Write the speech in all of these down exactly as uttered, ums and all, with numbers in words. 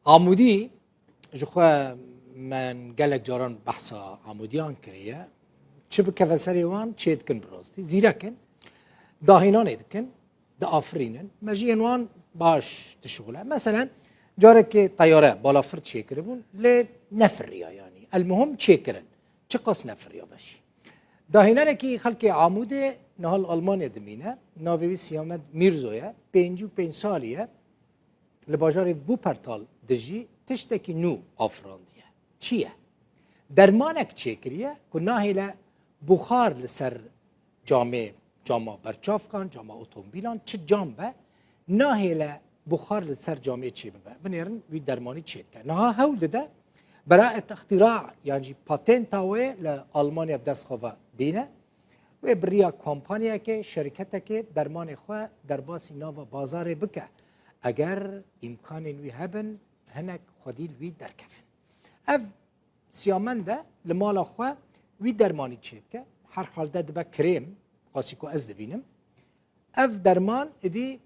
Amûdî, ji xwe me gelek caran behsa amûdiyan kiriye. Çi bikeve serê wan, çê dikin bi rastî. Zîrek in, dahînanê dikin, diafirînin. Me ji yên wan baş dişuxile. Meselen, carekê teyare balafir çêkiribûn, lê nefiriya yanî. Elmuhim çêkirin. Çiqas nefiriya be jî. Dahînanekî xelkê Amûdê niha li Almanya dimîne. Navê wî Siyamed Mîrzo ye. Pêncî û pênc salî ye. Li bajarê Wuppertal dijî, tiştekî nû afirandiye. Çi ye? Dermanek çêkiriye ku nahêle buxar li ser camê, cama berçavkan, cama otomobîlan, çi cam be, nahêle buxar li ser camê çêbibe. Binêrin wî dermanî çêdike. Niha hewl dide beraet îxtîra yan jî patenta wê li Almanya bi dest xwe ve bîne. Wê bi riya kompanyayekê, şeriketekê dermanê xwe derbasî nava bazarê bike. Eger îmkanên wî hebin, hinek xwedî li wî derkevin. Ev Siyamend e, li mala xwe wî dermanî çêdike. Her halde dibe krêm, qasî ku ez dibînim. Ev derman êdî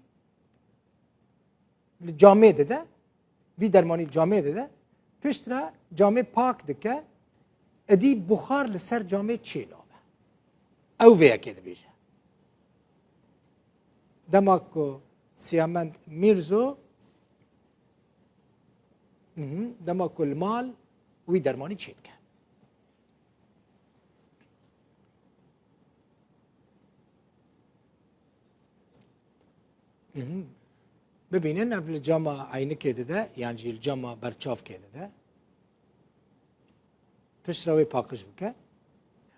li camê dide, vî dermanî li camê dide. Piştre camê pak dike, êdî buxar li ser camê çênabe. Ew vê yekê dibêje. Dema ku Siyamend Mîrzo, mhm, dema ku li mal wî dermanî çêdike. Mhm. Bibînin, ev li cama eynikê dide, yan jî li cama berçavkê dide. Piştre wê paqij bike.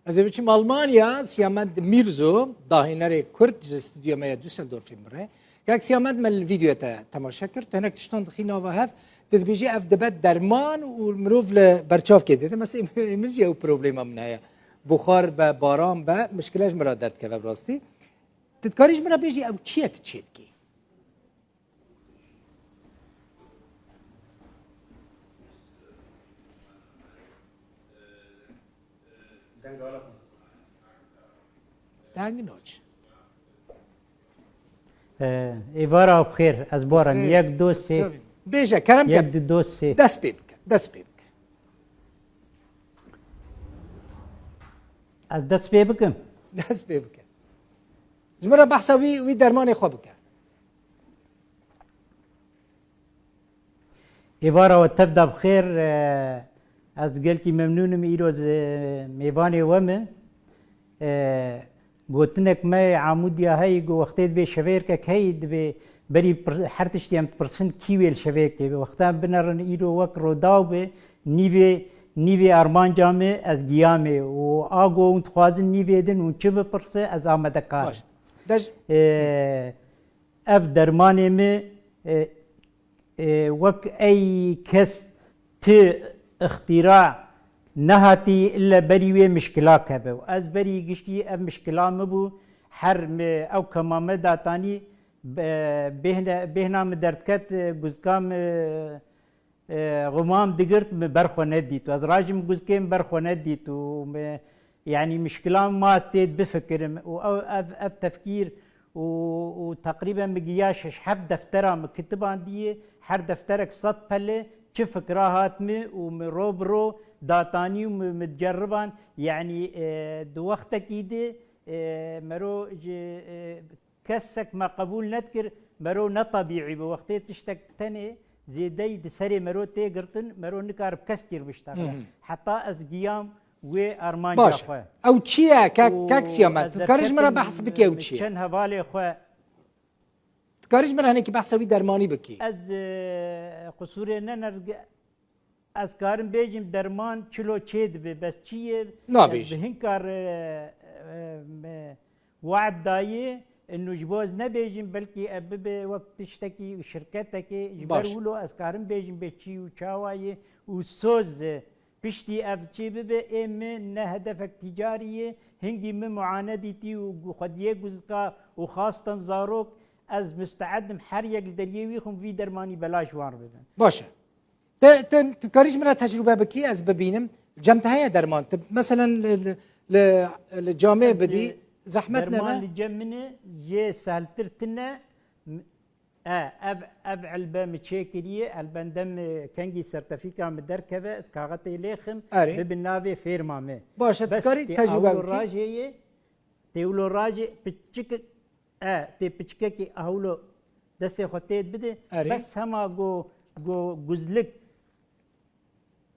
Ez ê biçim Almanya, Siyamend Mîrzo, dahînerê Kurd ji stûdyoya me ya Düsseldorfê min re. Kak Siyamend, me li vîdyoya te temaşe kir, tu hinek tiştan dixî nava hev, tu dibêjî ev dibe derman û mirov li berçavkê dide. Mesela min jî ew problema min heye. Buxar be, baran be, mişkile ji min re derdikeve bi rastî. Tu dikarî ji min re bêjî ew çi ye tu çêdikî? Deng naç. Ee, êvara bi xêr, ez baran. Xêr, yek, du, sê. Tabii. Bêje, kerem ke. Yek, du, du, sê. Dest pê bike, dest pê bike. Ez dest pê bikim? Dest pê bike. Ji min re behsa wî, wî dermanê xwe bike. Êvara we tev da bi xêr. E, ez gelkî memnûn im îro ez, e, mêvanê we me. E, gotinek me yê Amûdiya heyî, ku wextê dibê şevêrkek heyî, dibê berî pir-, her tiştî em dipirsin kî wê li şevêrkê be. Wexta binerin îro wek Rodaw be, nîvê, nîvê armanca me ez giya me û a ku hûn dixwazin nîvê din hûn çi bipirse ez amadekar im. Baş. Dej- E, Ev dermanê min, e, e, wek ey kes ti îxtîra nehatî, ille berî wê mişkila keve. Û ez berî giştî ev mişkila min bû, her mi ew kema me datanî, be-, bêhne-, bêhna min derdiket, e, guzka min, e, xumam digirt, min ber xwe nedît. Ez rajim guzkê min ber xwe nedît û min, yanî mişkilan ma ez tê bifikirim û ew, ev, ev tefkîr û, û teqrîben min giya şeş heft deftera min kitiban diyê, her defterek sed pele, çi fikra hat min û min ro bi ro datanî û min, min diceriban, yanî, e, di wextekî de, e, mero ji, e, kesek me qebûl nedikir, mero ne tebîî bû. Wextê tiştek tenê zêdeyî di serê mero tê girtin, mero nikare bi keskî re biştexile. Hı hı. Heta ez giyam wê armanca Baş. xwe. Ew çi ye, kek, Û kek Siyamet? ez Tu dikarî ji min re derketim behs bikî ew çi ye? Çend hevalê xwe. Tu dikarî ji min re hinekî behsa wî dermanî bikî? Ez, e, qusûrê ne nerg-, Ez karim bêjim derman çilo çê dibe, bes çi ye? Nabêjî. Ez bi hin kar, e, e, me we'd dayê, inu ji bo ez nebêjim, belkî ev bibe wek tiştekî, şirketekê, ji ber Baş. wilo ez karim bêjim bê çi û çawa ye û soz, e, piştî ev çê bibe, ê min ne hedefek tîcarî ye, hingî min muane dîtî û gu-, xwediyê guzika û xastan zarok, ez misteed im her yek li deriyê wî xwim vî dermanî belaş wan re bidin. Baş e. Te, te, tu karî ji min re tecrûbe bikî, ez bibînim. Cem te heye derman? Tu, meselen, li, li, li, li camê bidî, zehmet ne Derman be? li cem min e, yê sehltir tine, m-, E, ev, ev elbe mi çêkiriye, elbendem, e, kengî sertefîka mi derkeve, ez kaxetê lêxim, Erê. Bibi navê fêrma me. Baş e, Bes tu karî tê tecrûbe awlo bikî? Rajê ye, tê wilo rajê piçik, e, tê piçikekî awlo destê xwe têd bide, Erê. Bes hema go, go guzlik,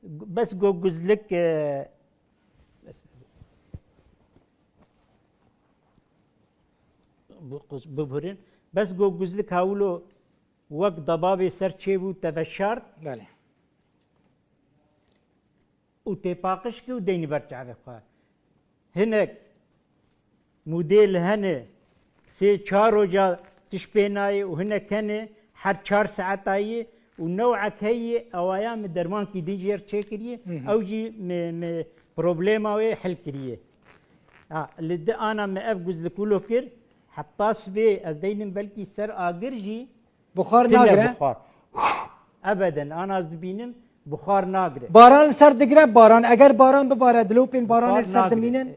bes go guzlik, e, bes, bu qus-, bibûrin. Bes go guzlik hawlo wek debabê ser çêbû te veşart. Belê. Û têpaqij kir û deynî ber çavê xwe. Hinek model hene, sê çar roja tiş pê nayê û hinek hene her çar saeta yê û newek heye, ewaya min dermankî din jê re çêkiriye, Hı hı. Ew jî mi, mi problema wê hel kiriye. Ha, li di ana me ev guzlik wilo kir, heta sibê ez deynim belkî ser agir jî Buxar tine nagire? Buxar. Ebeden, ana ez dibînim, buxar nagire. Baran li ser digire, baran. Eger baran bibare, dilopên baranê Buxar li ser nagire. Dimînin?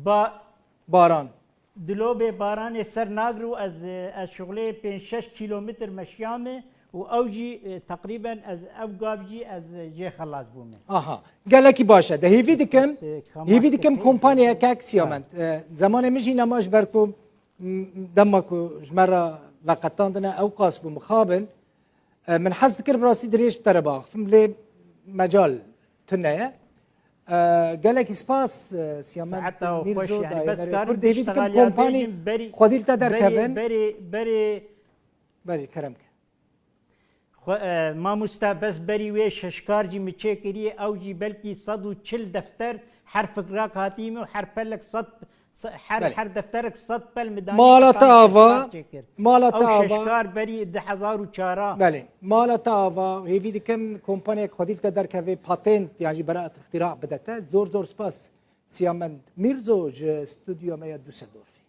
Ba- Baran. Dilobê baranê ser nagir û ez, ez şixulê pênc şeş kîlometr meşiyame û ew jî, e, teqrîben ez ev gav jî ez jê xelas bûme. Aha. Gelekî baş e. De hêvî dikim, E, hêvî dikim kompaniyeke Siyament. E, zemanê min jî nema ji ber ku, m, dema ku ji me re veqetandine ew qas bû mixabin. E, min hez dikir bi rastî dirêj bi te re biaxifim, lê mecal tune ye. E, gelekî spas, e, Siyament Mîrzo, yani, dayê bes nerê karim Kurd, hêvî dikim kompanî xwedî li te derkevin. Berê, berê, berê, kerem ke. Xwe, e, mamoste, bes berî wê şeşkar jî min çêkiriye, ew jî belkî sed û çil defter, her fikrak hatî min û her pelek sed, se-, her, Belê. Her defterek sed pel min danî. Mala te ava, mala te ava. Mala te ava. Ew şeşkar berî di hezar û çar a. Belê. Mala te ava, hêvî dikim kompaniyek xwedî li te derkeve, patent yan jî beraet îxtîra bide te. Zor zor spas. Siyamend Mîrzo ji stûdyoya me ya Düsseldorfê.